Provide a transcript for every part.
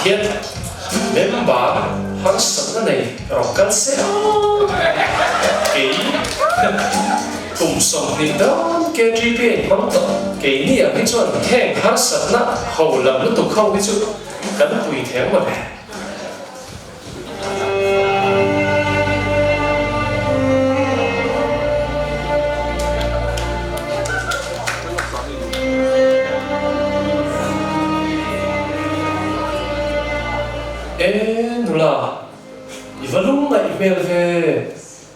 hian member harsatna nei rawn kal se a, kei kum 20 dawn KTP a inhmang tawh. Keini ang hi chuan heng harsatna ho lam lutuk ho hi chu kan pui theng mawle. E nula, i va lungngaih hmel ve,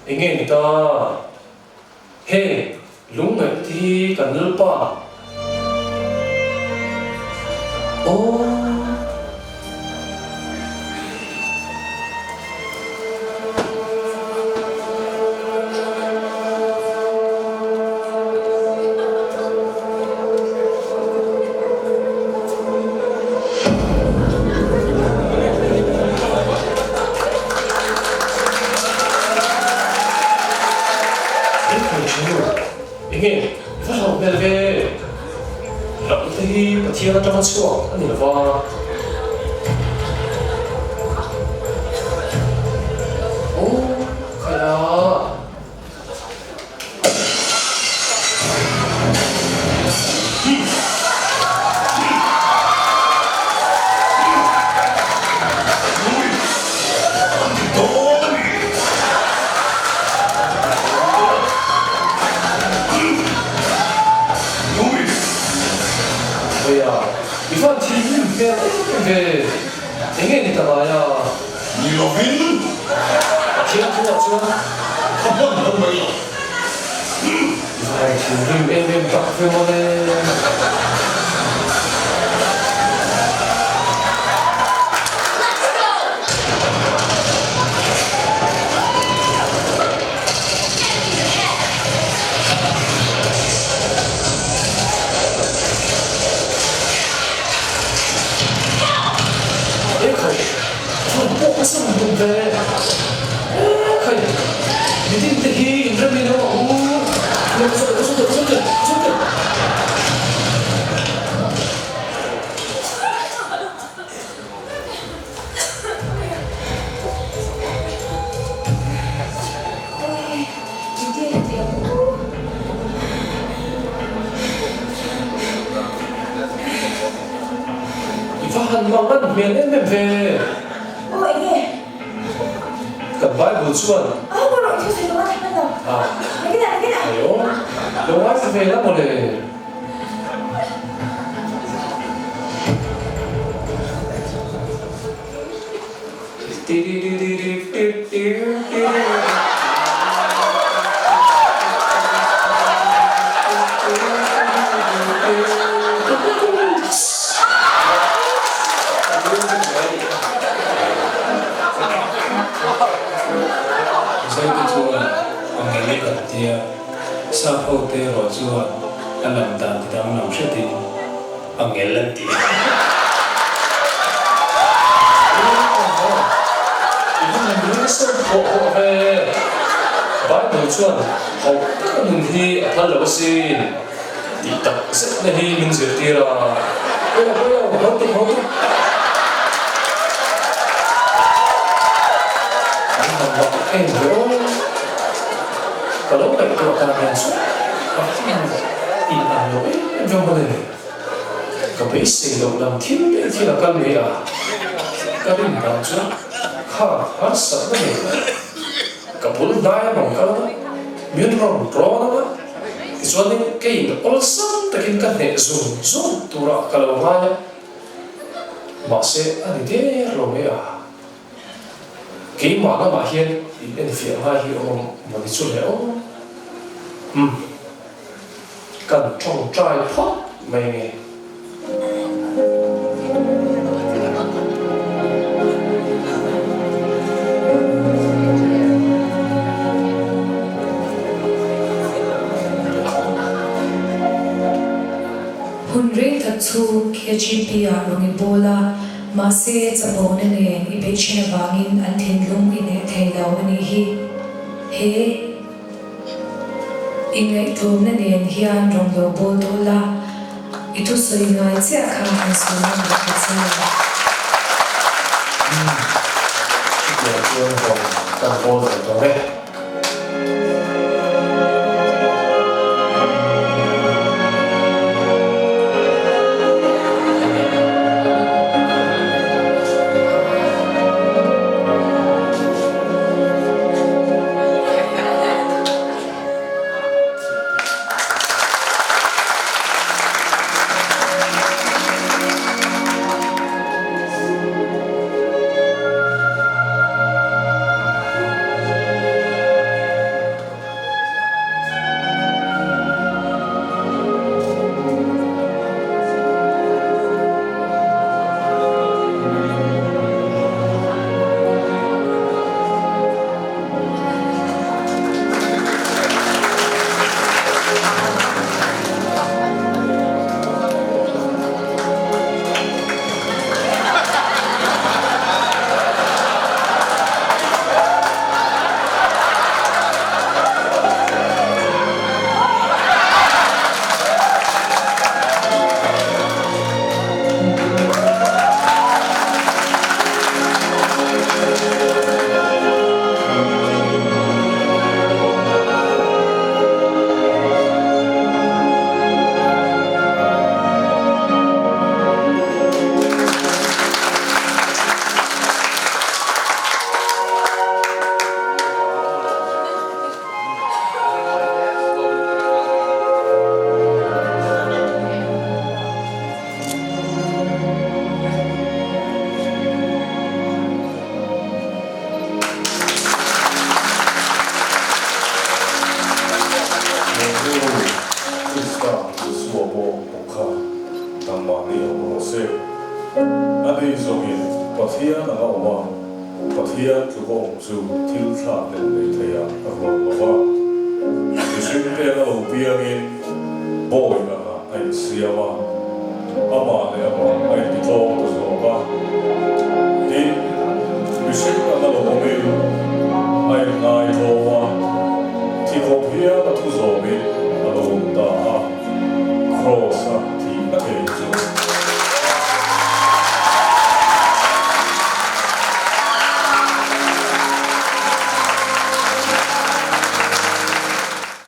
enge ni ta? Heng lungngaih te hi kan Lalpa. Aw. Enge i va hlauh hmel ve? Hlauh te hi Pathian atanga chhuak a ni lova. Aw khaia. I van thinrim hmel em em ve, enge ni ta ngai a? Ni lovin Pathian thu ah chuan ka hman lo mai lo. I van thinrim em em tak ve mawle. Ekhai, phone pawh ka sam tum ve. Ekhai, mitin te hi inrem in awm ang u. Ka sawi ka sawi ka sawi ka sawi. I va han mang an hmel em em ve. Aw enge? Kan Bible chuan. Aw ka rawh thu sawi tawh a thla lo. Ah. Nakinah nakinah. Ayo. Lo ngaithla ve la mawle. Mizote chuan Angeli kan tia, Sap hote erawh chuan a lam dan ti danglam hretin Angel an ti. Bible chuan hauh taka nun hi a phal lo asin tih tak zetna hi min zirtir a. Aw aw ho tuk ho tuk. An han bak em ve aw. Ka lo ngaihtuah dan nen chu a fin in ang lo em em ve mawle. Ka beisei loh lam thil daih thil a kal mai a, ka rin dan chuan kha harsatna nei lo. Ka bul hnai a rawn kal a, min rawn rawn ang a, tichuanin keiin awlsam takin ka hneh zung zung turah ka lo ngai a, mahse a ni der lo mai a. Keimah lamah hian in enfiah ngai hi awm maw ni chu le aw. Umm. Kan tawngtai phawt mai nge. Hun rei tak chu KGP-ah rawn i bawl a. Mahse, chapona nen i beih thin avangin an thinlung i hneh thei lo a nih hi. He inngaihtlawmna nen hian rawn lo bawl tawh la, i thusawi ngai chiah kha han sawi ngam bawk ta che. Umm, chutiang chuan rawng kan bawl ve tawh e. He rilru Krista Isua pawh bawk kha nangmahni awm rawh se. Ani zawngin Pathian anga awm a, Pathian tluk awm chu thil thlak leh nei thei a a ruat lo va. Mihringte anga lo piangin bawi anga a insiam a, amah leh amah a intitlawm ta zawk a. Tin, mihring anga lo awmin a inngaihtlawm a, thi khawp hian a thu zawmin a lo awm ta a. Kraws-a.